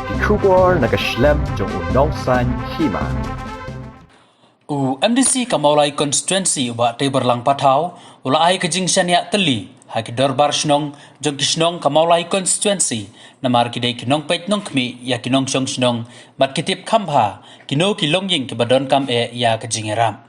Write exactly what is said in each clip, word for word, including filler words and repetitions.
Ki khubor na ka shlem jong u nongsan hima. U M D C ka Mawlai Constituency u Bah Teiborlang Pathaw u la ai ka jingshaniah tylli ha ki dorbar shnong jong ki shnong ka Mawlai Constituency, namar ki dei ki nongpeit nongkhmih ïa ki nongshong shnong bad ki tip kham bha kino ki longïing kiba donkam eh ïa ka jingïarap.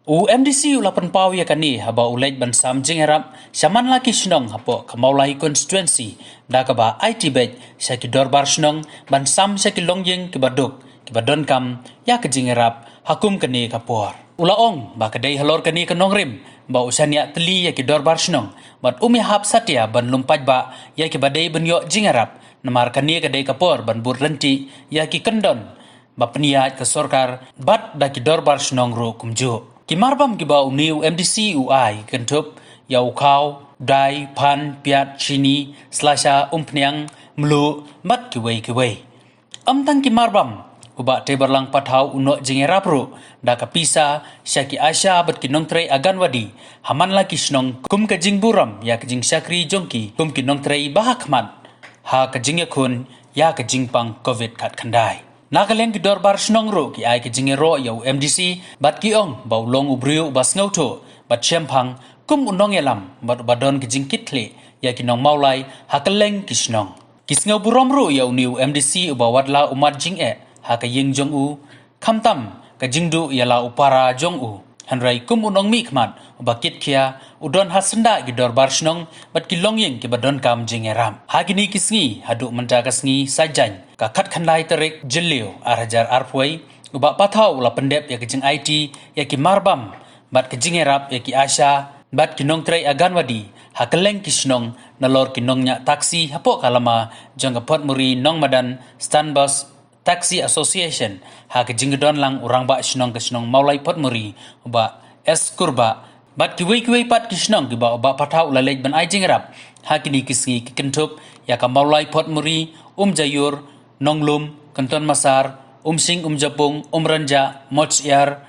U M D C u la pynpaw ïa kane haba u leit ban sam jingïarap sha man la ki shnong hapoh ka Mawlai Constituency, da kaba aiti beit sha ki dorbar shnong ban sam sha ki longïing kiba duk kiba donkam ïa ka jingïarap ha kum kane ka por. U la ong ba ka dei halor kane ka nongrim ba u shaniah tylli ïa ki dorbar shnong bad um ïahap satia ban lum paidbah ïa kiba dei ban ïoh jingïarap, namar kane ka dei ka por ban bud lynti ïa ki kyndon ba pynïaid ka sorkar bad da ki dorbar shnong ruh kumjuh. Ki marbam kiba une u M D C u ai kynthup ïa u khaw, dai, phan, piat, shini, slasha, umphniang, mluh bad kiwei kiwei. Ym tang ki marbam, u Bah Teiborlang Pathaw u noh jingïarap ruh da ka pisa sha ki ASHA bad ki nongtrei Anganwadi ha man la ki shnong kum ka jingburom ïa ka jingshakri jong ki kum ki nongtrei ba ha khmat ha ka jingïakhun ïa ka jingpang Covid khatkhyndai. Na ka liang ki dorbar shnong ruh ki ai ka jingïaroh ïa u M D C bad ki ong ba u long u briew uba sngewthuh bad shemphang kum u nongïalam bad uba don ka jingkitkhlieh ïa ki nong Mawlai ha kylleng ki shnong. Ki sngewburom ruh ïa une u M D C uba watla u mad jingeh ha ka ïing jong u, khamtam ka jingduh ïa la u para jong u. Hynrei kum u nongmihkhmat uba kitkhia, u don ha syndah ki dorbar shnong bad ki longïing kiba donkam jingïarap. Ha kine ki sngi haduh mynta ka sngi Saitjaiñ, ka khatkhyndai tarik Jylliew ar hajar arphew, u Bah Pathaw u la pyndep ïa ka jingaiti ïa ki marbam bad ka jingïarap ïa ki ASHA bad ki nongtrei Anganwadi ha kylleng ki shnong, nalor ki nongñiah taxi hapoh ka lama jong ka Photmuri Nongmadan Stanbus Taxi Association, ha ka jingdon lang u rangbah shnong ka shnong Mawlai Photmuri, u Bah S Kurbah, bad kiwei kiwei pat ki shnong kiba u Bah Pathaw u la leit ban ai jingïarap ha kine ki sngi, ki kynthup ïa ka Mawlai Photmuri, Umjaiur, Nonglum, Kynton Massar, Umsing, Umjapung, Umrynjah, Mochiar,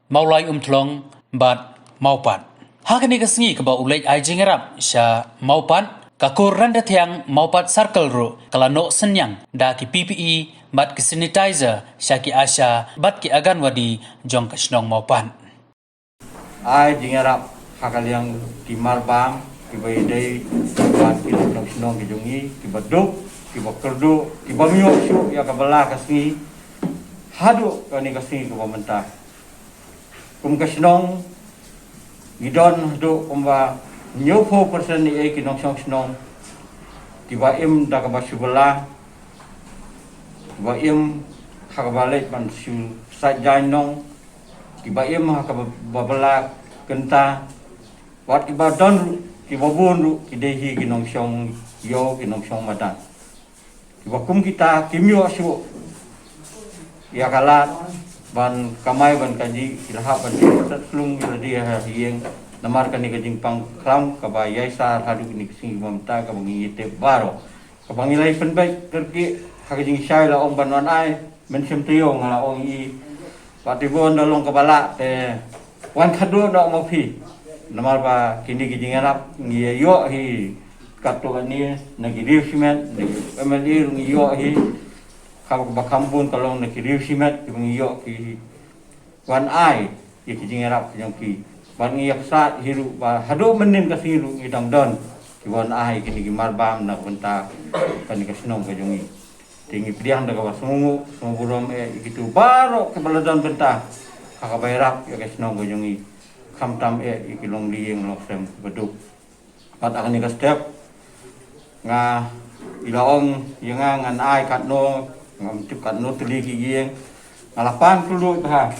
Mawlai, Umthlong bad Mawpat. Ha kane ka sngi kaba u leit ai jingïarap sha Mawpat, ka Kur Randathiang Mawpat Circle ruh ka la noh synñiang da ki P P E bad ki sanitizer sha ki ASHA bad ki Anganwadi jong ka shnong Mawpat. Ai jingïarap ha ka liang ki marbam kiba ïadei bad ki nongshong shnong ki jong ngi, kiba duk, kiba kyrduh, kiba ym ïoh shuh ïa kaba la ka sngi haduh kane ka sngi kaba mynta. Kum ka shnong ngi don haduh kumba hynñiewphew percent ïa ki nongshong shnong kiba im da kaba shu bylla, kiba im ha kaba leit ban shu sait jaiñ nong, kiba im ha kaba bylla kynta, wat kiba don ruh, kiba bun ruh ki dei hi ki nongshong ïew, ki nongshong madan. Kiba kum kita kim ïoh shuh ïa ka lad ban kamai ban kajih, ki la hap ban ïoh tat slung ïa lade ha ïing. Namar kane ka jingpang khlam kaba ïaisar haduh kine ki sngi ba mynta kaba ngi ïatip baroh. Kaba ngi la ïa pynbeit kyrkieh ha ka jingshai la ong ban wan ai, mynsiem taïew nga la ong i Bah Tibor, da long kaba lah te wan khadduh noh ma phi. Namar ba kine ki jingïarap ngi ïa ïoh hi katto katne na ki riew shimet, na ki M L A ruh ngi ïoh hi. Kaba kham bun ka long na ki riew shimet kiba ngi ïoh ki wan ai ïa ki jingïarap ki jong ki. Bad ngi ïa ksat hi ruh ba haduh mynnin ka sngi ruh ngi dang don kiba wan ai kine ki marbam na ka bynta kane ka shnong ka jong ngi. Te ngi pdiang da kaba sngewnguh, sngewnguh burom eh ïa kito baroh kiba la don bynta ha kaba ïarap ïa ka shnong ka jong ngi, khamtam eh ïa ki longlynti longsem kiba duk. Bad ha kane ka step nga, i la ong ïa nga ngan ai katno, ngam tip katno tylli ki ïing, nga la pan kylluid bha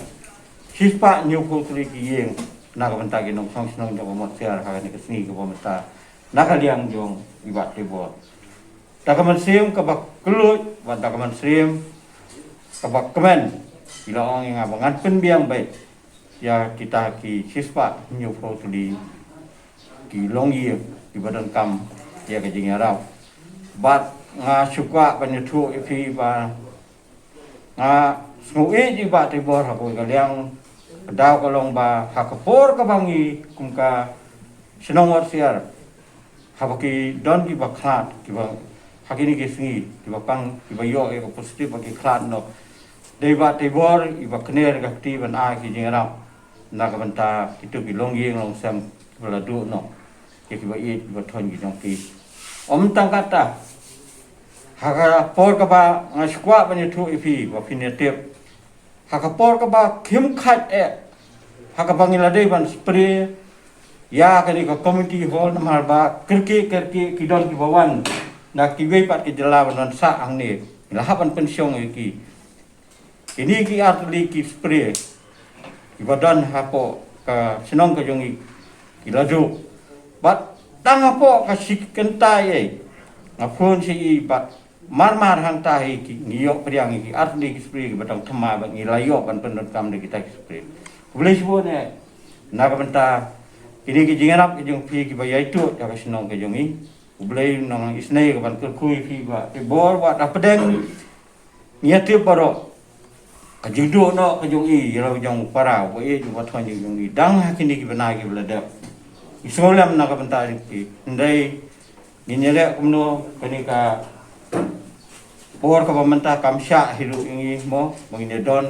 shispah hynñiewphew tylli ki ïing na ka bynta ki nongshong shnong jong ka Motsiar ha kane ka sngi kaba mynta na ka liang jong i Bah Tibor. Da ka mynsiem kaba kylluid bad da ka mynsiem kaba kmen, i la ong ïa nga ba ngan pynbiang beit ïa kita ki shispah hynñiewphew tylli ki longïing kiba donkam ïa ka jingïarap. Bad nga shu kwah ban ïathuh ïa phi ba nga sngew ïeit ïa i Bah Tibor ha kawei ka liang, ka daw ka long ba ha ka por kaba ngi kum ka shnong Motsiar, haba ki don kiba khlad, kiba ha kine ki sngi kiba pang, kiba ïoh ïa ka positive bad ki khlad noh. Dei Bah Teibor iba kner ka kti ban ai ki jingïarap na ka bynta kito ki longïing longsem kiba la duh noh ïa kiba ïeit kiba thoiñ ki jong ki. Ym tang katta, ha ka por kaba nga sngewkwah ban ïathuh ïa phi ba phin ïa tip, ha ka por kaba khim khat eh, ha kaba ngi la dei ban spray ïa kane ka community hall, namar ba kyrkieh kyrkieh ki don kiba wan na kiwei pat ki jylla ban wan sah hangne. Ngi la hap ban pynshong ïa ki. Kine ki artylli ki spray kiba don hapoh ka shnong ka jong ngi ki la duh. Bad tang hapoh ka shi kynta ïa, nga phone sha i bad mar mar hangta hi ki, ngi ïoh pdiang ïa ki artylli ki spray kiba tang thymmai bad ngi la ïoh ban pyndonkam da kita ki spray. Khublei shibun eh na ka bynta kine ki jingïarap ki jong phi kiba ïai tuh ïa ka shnong ka jong ngi. Khublei, nang isynei ka ban kyrkhu ïa phi Bah Teibor, wat da pdeng. Ngi ïa tip baroh ka jingduh noh ka jong i ïa la u jong u para, uba ïeit uba thoiñ ka jong i, dang ha kine ki bnai kiba la dep. Ngi sngewlem na ka bynta jong ki. Hynrei ngin ïa leh kumno, kane ka por kaba mynta kam shah hi ruh ïa ngi mo, ba ngin ïa don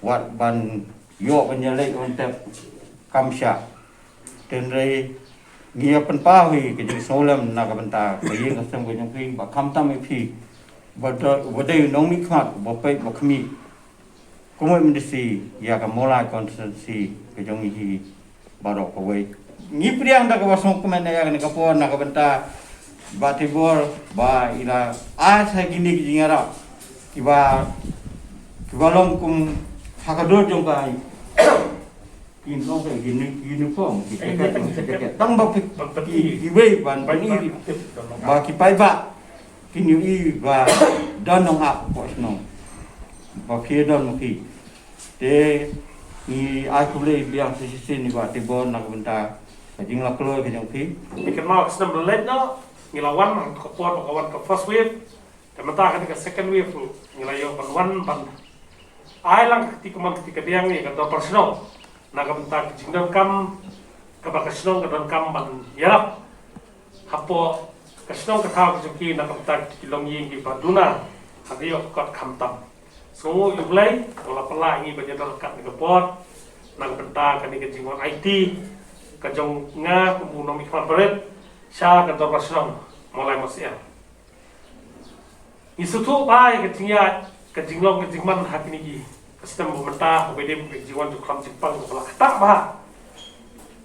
wat ban ïoh ban ïa leit ban tep, kam shah. Hynrei ngi ïa pynpaw hi ka jingsngewlem na ka bynta ka ïing ka sem ka jong phi, ba khamtam ïa phi ba dei, ba dei u nongmihkhmat ba peit ba khmih. Kumno mynta shi ïa ka Mawlai constituency ka jong ngi hi baroh kawei. Ngi pdiang da kaba sngewkmen ïa kane ka por na ka bynta Bah Teibor ba i la ai sa kine ki jingïarap kiba, kiba long kum ha ka dur jong ka, ki long ka uni-, uniform, ki jacket, ki jacket. Tang ba ki, ki, kiwei ban, ban i, ba ki paidbah kin ïohi ba don nongap hapoh shnong. Ba phi don ma phi. Te ngi ai khublei biang sa shisien ïa Bah Teibor na ka bynta ka jinglaitluid ka jong phi. Ngi kynmaw ka snem ba la leit noh, ngi la wan ha ka por ba ka wan ka first wave. Te mynta kane ka second wave ruh ngi la ïoh ban wan ban ai lang ka kti kamon kti kadiang ïa ka dorbar shnong na ka bynta ka jingdonkam kaba ka shnong ka donkam ban ïarap hapoh ka shnong ka thaw ka jong ki na ka bynta ki longïing kiba duna ha ka ïoh ka kot khamtam. Sngewnguh ïa U Blei ba la pynlah ïa ngi ban ïadon ryngkat ha kane ka por na ka bynta kane ka jingwan aiti ka jong nga kum u nongmihkhmat barit sha ka dorbar shnong Mawlai Mawsiang. Ngi sngewthuh ba ïa ka jingïaid, ka jinglong ka jingman ha kine ki, ka snem ba mynta, kaba dei ka jingwan jingkhlam jingpang kaba la ktah bha.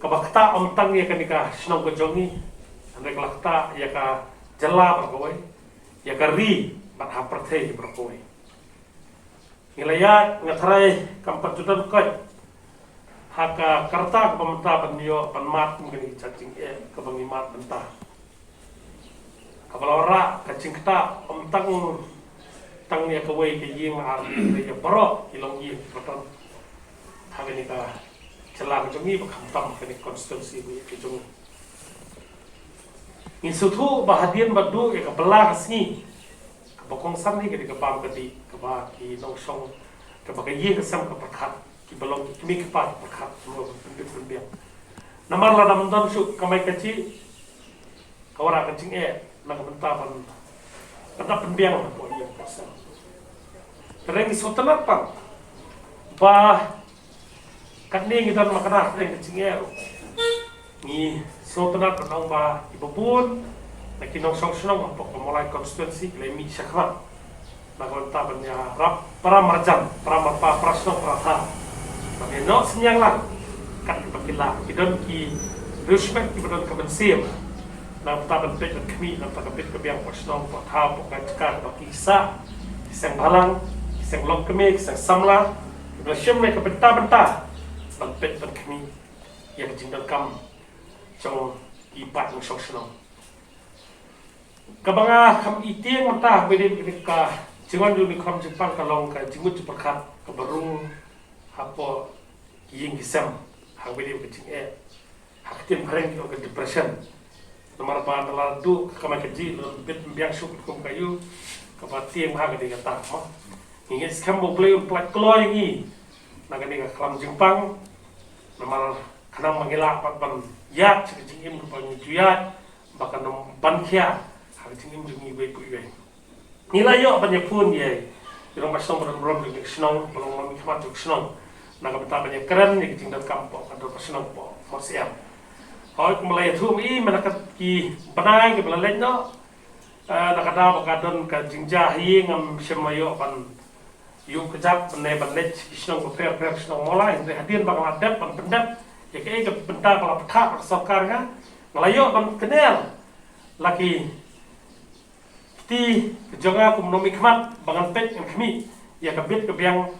Kaba ktah ym tang ïa kane ka shnong ka jong ngi, hynrei ka la ktah ïa ka jylla baroh kawei, ïa ka ri bad ha pyrthei baroh kawei. Ngi la ïaid, nga tharai kam pat ju don koit ha ka karta kaba mynta ban ïoh ban mad kum kane ka jingeh kaba ngi mad mynta. Kaba la wanrah ka jingktah ym tang, tang ïa kawei ka ïing ar, ïa baroh ki longïing kiba don ha kane ka jylla ka jong ngi, ba khamtam kane ka constituency ka jong ngi. Ngi sngewthuh ba hadien ba duh ïa ka bylla ka sngi, kaba kongsan hi ka dei ka bam ka dih, kaba ki nongshong, kaba ka ïing ka sem ka pyrkhat, kiba long ki kmie ki kpa ki pyrkhat, kiba pynbit pynbiang. Namar lada ym don shuh ka kamai kajih, ka wanrah ka jingeh na ka bynta ban, ban da pynbiang hapoh ïing hapoh sem. Te ngi sngewtynnat pat ba katne ngi don ma ka na ka jingeh ruh. Ngi sngewtynnat ban ong ba kiba bun na ki nongshong shnong hapoh ka Mawlai constituency ki la mih shakhmat na ka bynta ban ïarap para marjan, para marpa, para shnong, para thaw. Ban ïa noh synñiang lang kat kiba ki lah, ki don ki riewspah kiba don ka mynsiem na ka bynta ban peit ban khmih na ka bynta ka bit ka biang hapoh shnong, hapoh thaw, hapoh ka jaka kaba ki sah, ki seng bhalang, ki seng longkmie, ki seng samla, kiba shim na ka bynta bynta ban peit ban khmih ïa ka jingdonkam jong ki paid nongshong shnong. Kaba nga kham i tieng mynta ha kaba ïadei bad ka jingwan jong u nongkham jingpang ka long ka jingmut jingpyrkhat kaba rung hapoh ki ïing ki sem ha kaba ïadei bad ka jingeh ha ka ktien phareng ki ong ka depression. Namar ba ynda la duh ka kamai kajih, la bit pynbiang shuh kum ka ïing, kaba tieng bha ka dei kata mo. Ngi ngeit skhem ba U Blei un pyllait kloi ïa ngi na kane ka khlam jingpang. Namar khnang ba ngi lah pat ban ïaid sha ka jingim kaba ngi ju ïaid, ba kan ym ban khia ha Ka jingim jong ngi iwei pa iwei. Ngi la ïoh ban ïaphone ïa i rangbah shnong ba don burom jong ka shnong, ba long nongmihkhmat jong ka shnong, na ka bynta ban ïakren ïa ka jingdonkam hapoh ka dorbar shnong hapoh Mawsiar. Hooid, kumba la ïathuh ma i, mynta ki bnai kiba la leit noh, eh, na ka daw ba ka don ka jingjia ha ïing, ngam shym la ïoh ban ïuh kjat ban leit, ban leit ki shnong bapher bapher, shnong Mawlai, hynrei hadien ba nga la dep ban pyndep ïa kaei ka bynta ba la pynthah ka sorkar, nga, nga la ïoh ban kner la ki kti ka jong nga kum u nongmihkhmat ba ngan peit ngan khmih ïa ka bit ka biang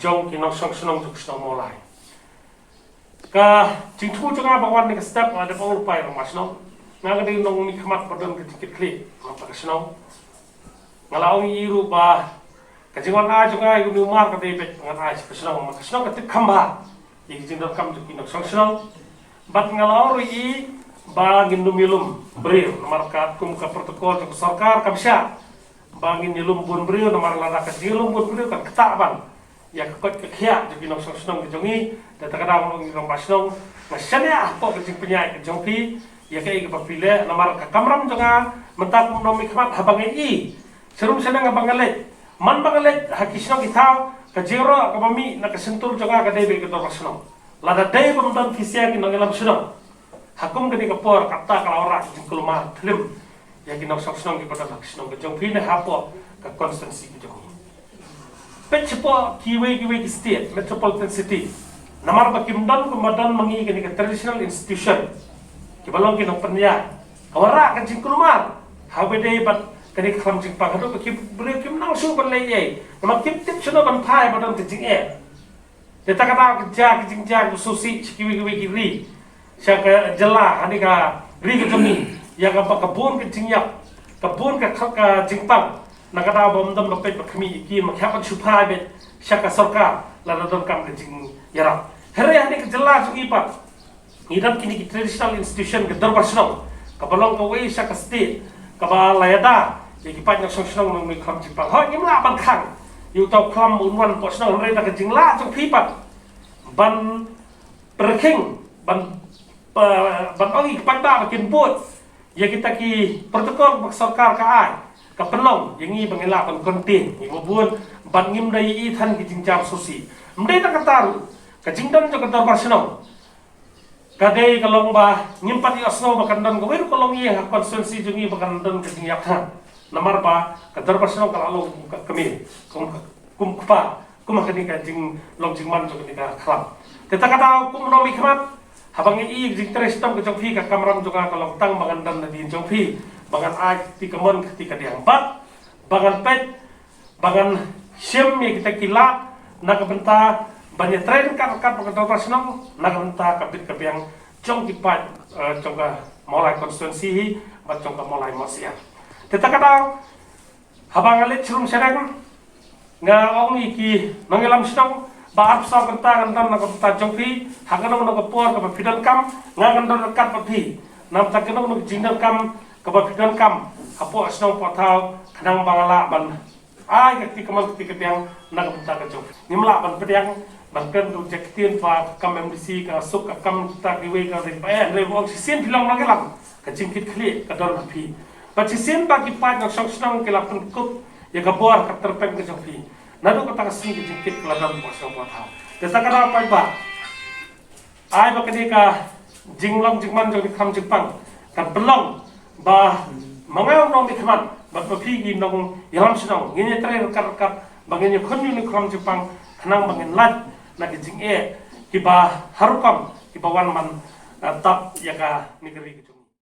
jong ki nongshong shnong jong ka shnong Mawlai. Ka jingthmu jong nga ba wan ha kane ka step, nga dep ong lypa ïa i rangbah shnong. Nga ka dei u nongmihkhmat ba don ka jingkitkhlieh na ka bynta ka shnong. Nga la ong ïa i ruh ba ka jingwan ai jong nga ïa une u mar ka dei beit ngan ai sha ka shnong, namar ka shnong ka tip kham bha ïa ka jingdonkam jong ki nongshong shnong. Bad nga la ong ruh ïa i ba ngin ym ïalum briew, namar katkum ka protocol jong ka sorkar kam shah ba ngin ïalum bun briew, namar lada ka jingïalum bun briew kan ktah ban ïa ka koit ka khiah jong ki nongshong shnong ka jong ngi. Te kata ka daw, nga ong ïa i rangbah shnong, nga shaniah hapoh ka jingpynïaid ka jong phi ïa kaei kaba phi leh, namar ka kamram jong nga mynta kum u nongmihkhmat, haba nga ïohi sharum shaneng, haba nga leit, man ba nga leit ha ki shnong ki thaw, ka jingïaroh kaba mih na ka shyntur jong nga ka dei beit ka dorbar shnong. Lada dei bym don phi sha ki nongïalam shnong, ha kum kane ka por, kata ka la wanrah ka jingkulmar thlim ïa ki nongshong shnong kiba don ha ka shnong ka jong phi ne hapoh ka constituency ka jong ngi. Peit shapoh kiwei kiwei ki state, metropolitan city, namar ba kim don kumba don ma ngi kane ka traditional institution, kiba long ki nongpynïaid, ka wanrah ka jingkulmar. Haba dei bad kane ka khlam jingpang, haduh ba ki briew kim nang shuh ban leh ei ei, namar kim tip shano ban phai ba don ka jingeh. Te kata ka daw ka jia ka jingjia ka sngewsih sha kiwei kiwei ki ri, sha ka jylla, ha kane ka ri ka jong ngi, ïa kaba ka bun ka jingïap, ka bun ka, ka, ka jingpang. Na ka daw ba ym don ba peit ba khmih ïa ki, ma ki hap ban shu phai beit sha ka sorkar lada donkam ka jingïarap. Hynrei ha kane ka jylla jong ngi pat, ngi don kine ki traditional institution, ka dorbar shnong, kaba long kawei sha ka state kaba la ïada ïa ki paid nongshong shnong, nongmihkhmat jingpang. Hooid, ngim lah ban khang ïa uta u khlam ba un wan hapoh shnong, hynrei da ka jinglah jong phi pat ban pyrkhing, ban, ba, ban ong ïa ki paidbah ba kin bud ïa kita ki protocol ba ka sorkar ka ai, ka pynlong ïa ngi ba ngin lah ban contain ïa kiba bun, ban ngim da ïohi than ki jingjia sngewsih. Ym dei tang kata ruh, ka jingdon jong ka dorbar shnong ka dei ka long ba ngim pat ïohsngew ba kan don kawei ruh ka longïing ha constituency jong ngi ba kan don ka jingïap than. Namar ba ka dorbar shnong ka la long kum ka kmie, kum ka, kum kpa, kum ha kane ka jinglong jingman jong kane ka khlam. Te kata ka daw, kum u nongmihkhmat, haba nga ïohi ka jingtrei shitom ka jong phi, ka kamram jong nga ka long tang ba ngan don nadien jong phi, ba ngan ai ka kti kamon ka kti kadiang, bad ba ngan peit, ba ngan shim ïa kita ki lad na ka bynta ban ïatrei ryngkat ryngkat bad ka dorbar shnong na ka bynta ka bit ka biang jong ki paid, eh, jong ka Mawlai constituency hi bad jong ka Mawlai Mawsiar. Te kata ka daw, haba nga leit sharum shaneng, nga ong ïa ki nongïalam shnong ba arphew saw kynta ngan don na ka bynta jong phi, ha kano kano ka por kaba phi donkam, nga ngan don ryngkat bad phi. Namar kata kano kano ka jingdonkam kaba phi donkam hapoh shnong hapoh thaw, khnang ba nga lah ban ai ka kti kamon ka kti kadiang na ka bynta ka jong phi. Ngim lah ban pdiang ban kren da ka ktien ba ka kam M D C ka suk, ka kam kita kiwei ka ring ba eh, hynrei ba ong shisien phi long nongïalam, ka jingkitkhlieh ka don ha phi. Bad shisien ba ki paid nongshong shnong ki la pynkup ïa ka bor ka tyrpeng ka jong phi, naduh kata ka sngi ka jingkit ka la don hapoh shnong hapoh thaw. Te kata ka daw paidbah, ai ba kane ka jinglong jingman jong une u khlam jingpang kan pynlong ba ma nga u nongmihkhmat bad ma phi ki nongïalam shnong ngin ïatrei ryngkat ryngkat ba ngin ïakhun ïa une u khlam jingpang, khnang ba ngin lait na ki jingeh kiba har rukom kiba wan ban, eh, tap ïa kane ka ri ka jong